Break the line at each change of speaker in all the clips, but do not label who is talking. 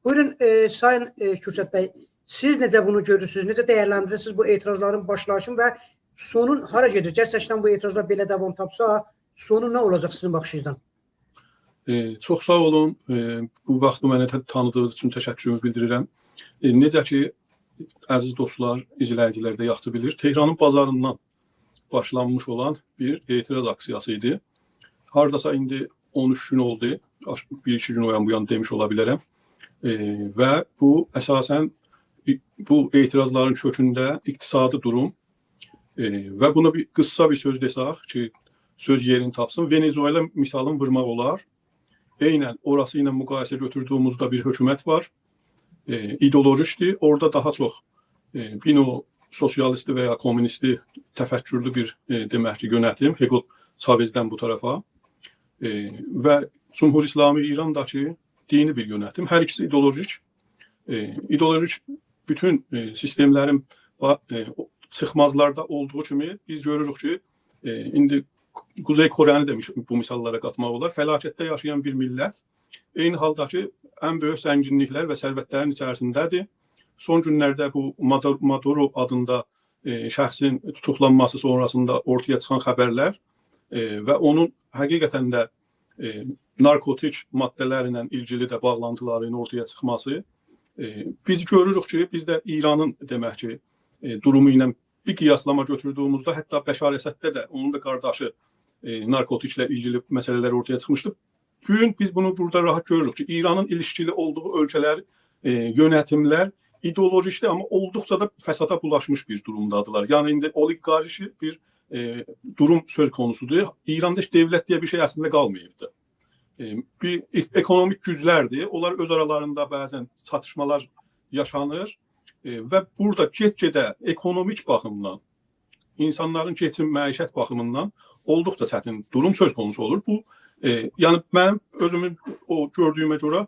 Buyurun Sayın Kürşad bəy, siz necə bunu görürsünüz, necə dəyərləndirirsiniz bu etirazların başlayışını və sonun hara gedir? Gerçekten bu etirazlar belə davam tapsa, sonu nə olacaq sizin baxışınızdan?
Çox sağ olun. Bu vaxtı mənə tanıdığınız üçün təşəkkürümü bildirirəm. Necə ki, əziz dostlar, izləyicilər də yaxşı bilir, Tehranın bazarından başlanmış olan bir etiraz aksiyası idi. Hardasa indi 13 gün oldu. Bir-iki gün o yan bu yan demiş ola bilərəm. Və bu əsasən bu etirazların kökündə iqtisadi durum və buna bir qısa bir söz desək ki, söz yerini tapsın. Venezuela misalını vurmaq olar. Eynən orası ilə müqayisə götürdüyümüzdə bir hökumət var. İdeolojikdir. Orada daha çox bir növ sosialisti və ya komünisti təfəkkürlü bir demək ki, yönətim Hugo Chavez'dən bu tarafa və Cumhur İslami İrandakı dini bir yönətim. Hər ikisi ideolojik. İdeolojik bütün sistemlərin çıxmazlarda olduğu kimi biz görürük ki, indi Kuzey Korəni demiş bu misallara qatmaq olar. Fəlakətdə yaşayan bir millət eyni halda ki, ən böyük zənginliklər və sərvətlərin içərisindədir. Son günlərdə bu Maduro adında şəxsin tutuqlanması sonrasında ortaya çıxan xəbərlər və onun həqiqətən də narkotik maddələrlə ilgili də bağlantılarının ortaya çıxması biz görürük ki, biz də İranın demək ki, durumu ilə bir qiyaslama götürdüyümüzdə hətta Bəşar Əsəddə də onun da qardaşı narkotiklə ilgili məsələlər ortaya çıxmışdı. Bugün biz bunu burada rahat görürük ki, İranın ilişkili olduğu ölkələr, yönətimlər ideolojikdir, amma olduqca da fəsada bulaşmış bir durumdadılar. Yəni indi oliqarşi bir durum söz konusudur. İranda heç devlət deyə bir şey əslində qalmayıbdı. Bir ekonomik güclərdir. Onlar öz aralarında bəzən çatışmalar yaşanır və burada get-gedə ekonomik baxımdan, insanların keçim məişət baxımından olduqca çətin durum söz konusu olur. Bu, yəni mənim özümün o gördüyümə görə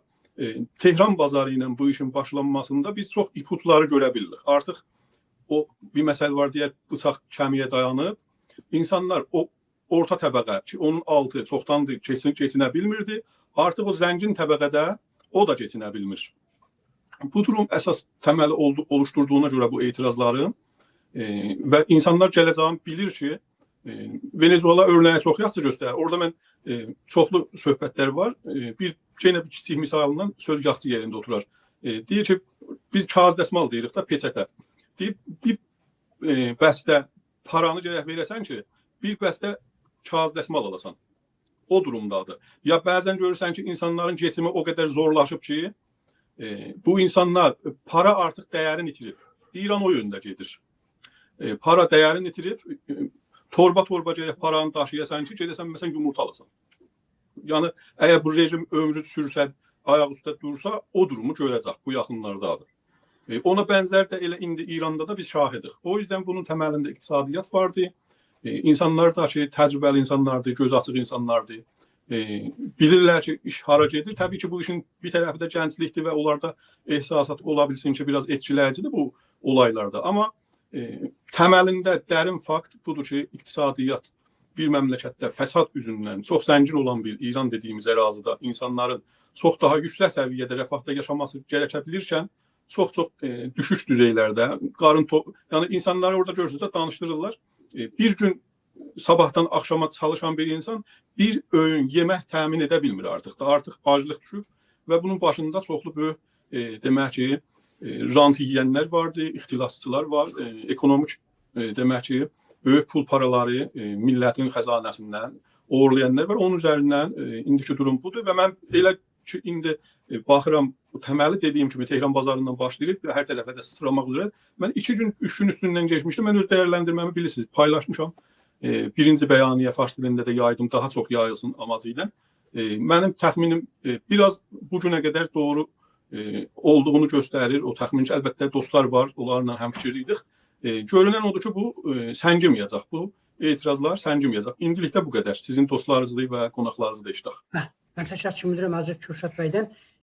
Tehran bazarı ilə bu işin başlanmasında biz çox ipuçları görə bilirik. Artıq o bir məsəl var deyər, bıçaq kəmiyə dayanıb. İnsanlar o orta təbəqə ki, onun altı çoxdandır keçinə bilmirdi. Artıq o zəngin təbəqədə o da keçinə bilmir. Bu durum əsas təməli oluşturduğuna görə bu etirazların və insanlar gələcəyini bilir ki, Venezuela örnəyi çox yaxşı göstərir. Orada mən çoxlu söhbətlər var. Bir yenə bir kiçik misalından söz yaxşı yerində oturar. Deyir ki, biz kağız dəsmal deyirik də, peçətə. Deyir, bir bəstə paranı gərək verəsən ki, bir bəstə kağız dəsmal alasan. O durumdadır. Ya bəzən görürsən ki, insanların geçimi o qədər zorlaşıb ki, bu insanlar para artıq dəyərini itirib. İran o yöndə gedir. Para dəyərini itirib, torba-torba gərək paranı daşıyasan ki, gedəsən məsələn yumurta alasan. Yəni əgər bu rejim ömrü sürsə, ayaq üstə dursa, o durumu görəcək bu yaxınlardadır. Ona bənzər də elə indi İranda da biz şahidik. O yüzden bunun təməlində iqtisadiyyat vardı. İnsanlar da ki, təcrübəli insanlardır, göz açıq insanlardır. Bilirlər ki, iş hara gedir. Təbii ki, bu işin bir tərəfi də gənclikdir və onlarda ehsasat ola bilsin ki, biraz etkiləyicidir bu olaylarda. Amma təməlində dərin fakt budur ki, iqtisadiyyat bir məmləkətdə fəsad üzündən çox zəngin olan bir İran dediyimiz ərazidə insanların çox daha yüksək səviyyədə rəfahda yaşaması gərəkə bilirkən, çox-çox düşük düzeylərdə yəni insanları orada görürsünüz də danışdırırlar. Bir gün sabahdan axşama çalışan bir insan bir öğün yemək təmin edə bilmir artıq da. Artıq aclıq düşüb və bunun başında çoxlu böyük demək ki, rant yeyənlər vardı, ixtilasçılar var, ekonomik demək ki, böyük pul paraları millətin xəzanəsindən oğurlayanlar var. Onun üzərindən indiki durum budur və mən elə ki, indi baxıram, təməli dediyim kimi Tehran bazarından başlayıb və hər tərəfə də sıçramaq üzrə. Mən 2 gün, 3 gün üstündən keçmişdim. Mən öz dəyərləndirməmi bilirsiniz, paylaşmışam. Birinci bəyaniyyə fars dilində də yaydım, daha çox yayılsın amacı ilə. Mənim təxminim biraz bu günə qədər doğru olduğunu göstərir. O təxmin ki, əlbəttə dostlar var, onlarla həmfikir idik. Görünən odur ki, bu səngiməyəcək, bu etirazlar səngiməyəcək. İndilikdə bu qədər. Sizin dostlarınızı və qonaqlarınızı da iştah.
Mən təşəkkür edirəm əziz Kürşad bəydən.